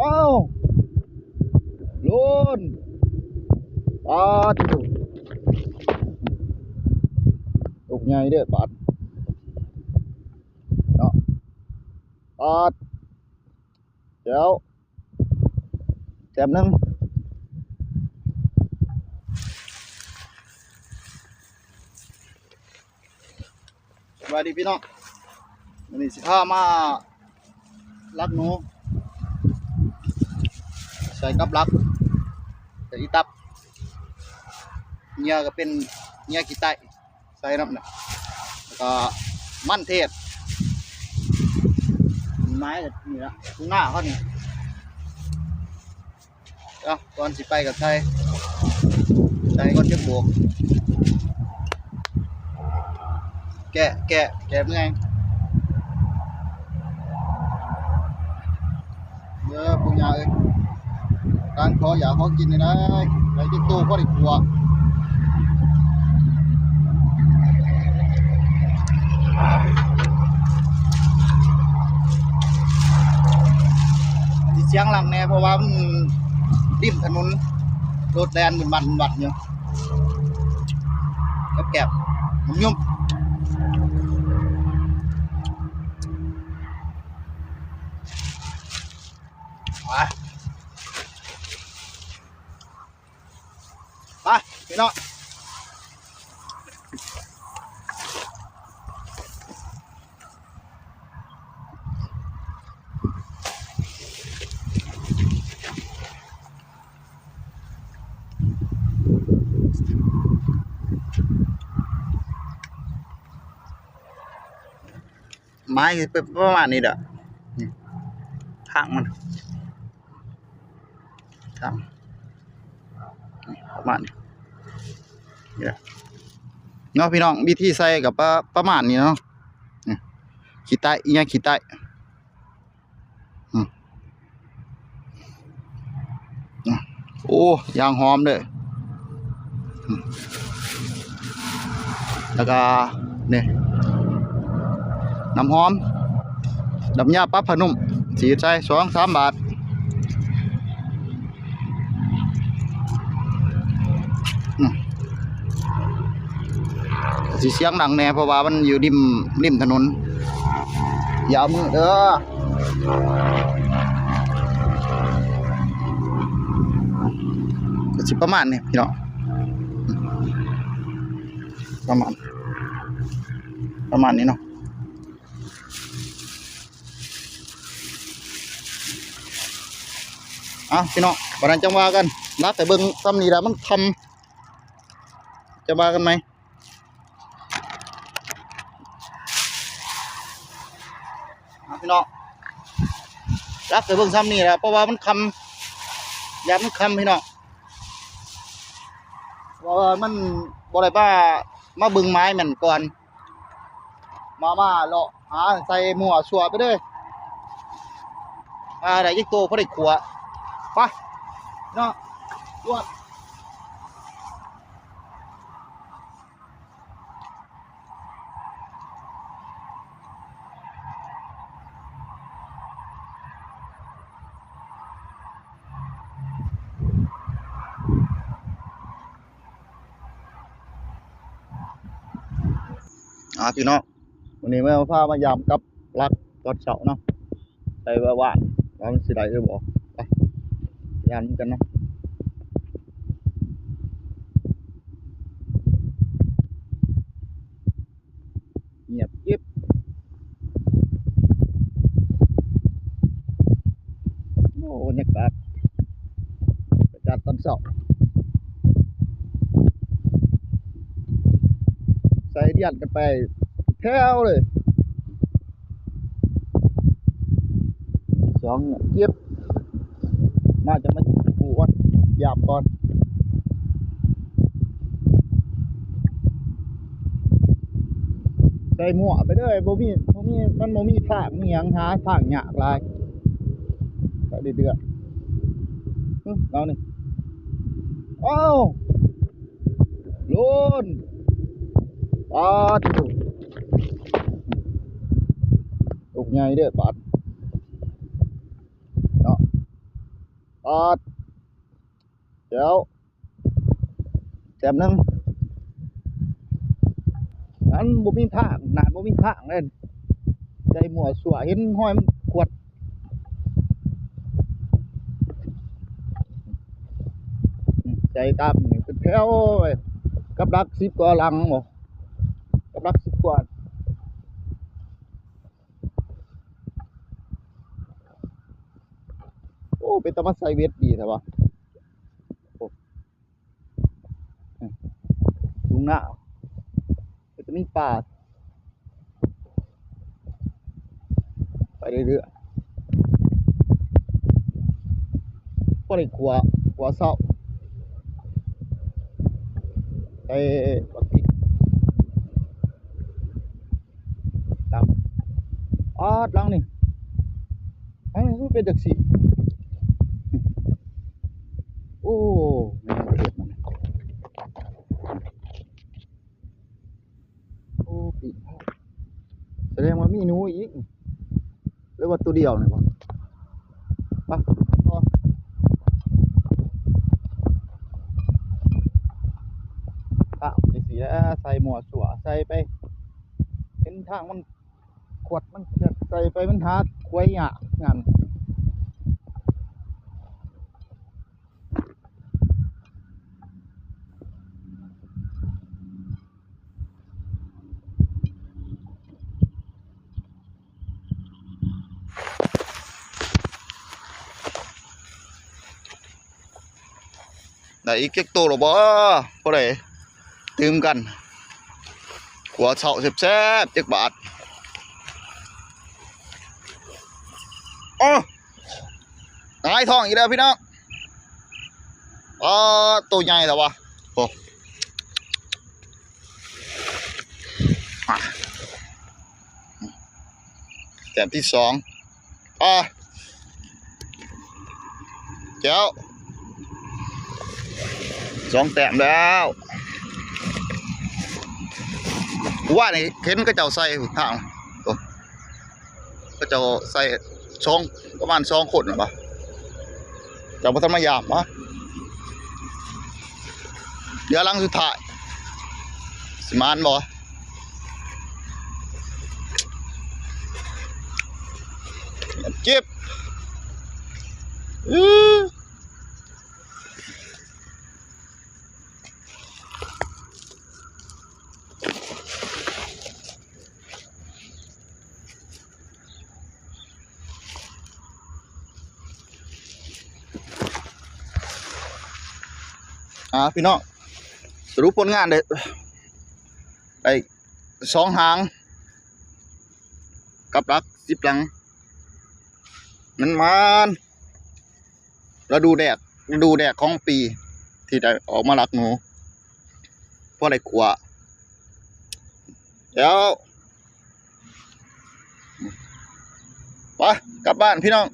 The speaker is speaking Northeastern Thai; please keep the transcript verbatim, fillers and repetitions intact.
อ้าว โลน ปาด โถ่ ตกใหญ่เด้อ ปาด เนาะ ปาด เดี๋ยว แต้มหนึ่ง สวัสดีพี่น้อง วันนี้สิพามาลักหนู ใส่กับลัก ใส่อีตับ เหยื่อก็เป็นเหยื่อขี้ไต้ ใส่น้ำนะ แล้วก็มันเทศ ไม้ก็นี่ละ ทุ่งนาเขานี่ เอ้า ก่อนสิไปก็ใส่ ใส่ก่อนจะบวก แกะ แกะ แกะเมื่อย เด้อปู่ย่าเอ้ย การขออยากขอกินนี่นะ ได้จักโตพอได้ขัว สิเสียงดังแน่ เพราะว่ามันริมถนน รถแล่นบันบันอยู่ แกบๆ ยุ่มๆ ไป ไป พี่น้อง ไม้เป็นประมาณนี้เด้อ นี่ ทางมัน ทาง นี่ ประมาณนี้ นี่แหละ เนาะพี่น้อง วิธีใส่ก็ประ ประมาณนี้เนาะ นี่ ขี้ไต้ อีหยังขี้ไต้ อืม อืม โอ้ ยางหอมเด้อ อืม แล้วก็ นี่ น้ำหอม น้ำยาปรับผ้านุ่ม ฉีดใส่สองสามบาท อืม สิเสียงดังแน่ เพราะว่ามันอยู่ริม ริมถนน อย่าเอามือเด้อ ก็สิประมาณนี้พี่น้อง ประมาณ ประมาณนี้เนาะ อ่ะพี่น้อง วันนั้นจังว่ากัน ลักแต่เบิ่งซ้ำนี่ละ มันค่ำ จะว่ากันไหม อ่ะพี่น้อง ลักแต่เบิ่งซ้ำนี่ละ เพราะว่ามันค่ำ ยามมันค่ำพี่น้อง เพราะว่ามันบ่ได้มา มาเบิ่งไม้แม่นก่อน มา มาเลาะหาใส่มั่วซั่วไปเด้อ อ่า ได้จักโตพอได้ขัว ไป เนาะ จวด อ่า พี่น้อง วันนี้แม่พามายามกับลักตอนเช้าเนาะ ไปว่าว่านว่ามันสิได้หรือบ่ ไป ยามกันเนาะ เงียบกริบ โอ้ บรรยากาศ บรรยากาศตอนเช้า ใส่เดียนกันไปแถวเลย สองเนี่ยเก็บ น่าจะมาปูก่อน ยามก่อน ใส่หมวกไปเด้อ บ่มี บ่มี มันบ่มีทางมีหยัง หาทางยากหลาย ไปเรื่อยๆ เอ้อ เรานี่ อ้าว โลน ปาด โถ่ ตกใหญ่เด้อ ปาด เนาะ อด เดี๋ยว แต้มหนึ่ง อันบ่มีทาง น่านบ่มีทางเลย ใส่มั่วซั่ว เห็นหอยมันขวด ใส่ตามนี่เป็นแถวไป กับดักสิบกว่าหลังบ่ กับดักสิบกว่า โอ้ เป็นตามาใส่เวทดีแท้วะ โอ้ อืม ลุงหน้า เป็นตามีปลา ไปเรื่อยๆ พอได้ขัว ขัวเซาะ ไอ้บักพริก ดำ ออด หลังนี่ หลังนี่คือเป็นจังซี่ โอ้ แม่นเก็บมัน โอ้ ปีก แสดงว่ามีหนูอีก หรือว่าตัวเดียวนี่บ่ ไปต่อ ครับ จังซี่แหละ ใส่มั่วซั่ว ใส่ไป เห็นทางมัน ขวดมันเปียก ใส่ไปมันหาขวยยากงาน ได้อีกจักโตแล้วบ่ พอได้ตื่มกัน ขัวเซาะแซ่บๆ จักบาท โอ้ หงายท้องอีกแล้วพี่น้อง อ๋อ ตัวใหญ่แล้ววะ โอ้ อ่ะ แต้มที่สอง อ่ะ แจ๋ว สองแต้มแล้ว ว่านี่เห็นเขาเจ้าใส่ทาง โอ้ เขาเจ้าใส่สอง ประมาณสองคนน่ะบ่ เจ้าบ่ทันมายามบ่ เดี๋ยวหลังสุดท้าย สิหมานบ่ เจ็บ อื้อ อ่า พี่น้อง สรุปผลงานเด้อ ได้สองหาง กับดักสิบหลัง มันหมาน ฤดูแดก ฤดูแดกของปี ที่ได้ออกมาลักหนู พอได้ขัว แล้ว ไป กลับบ้านพี่น้อง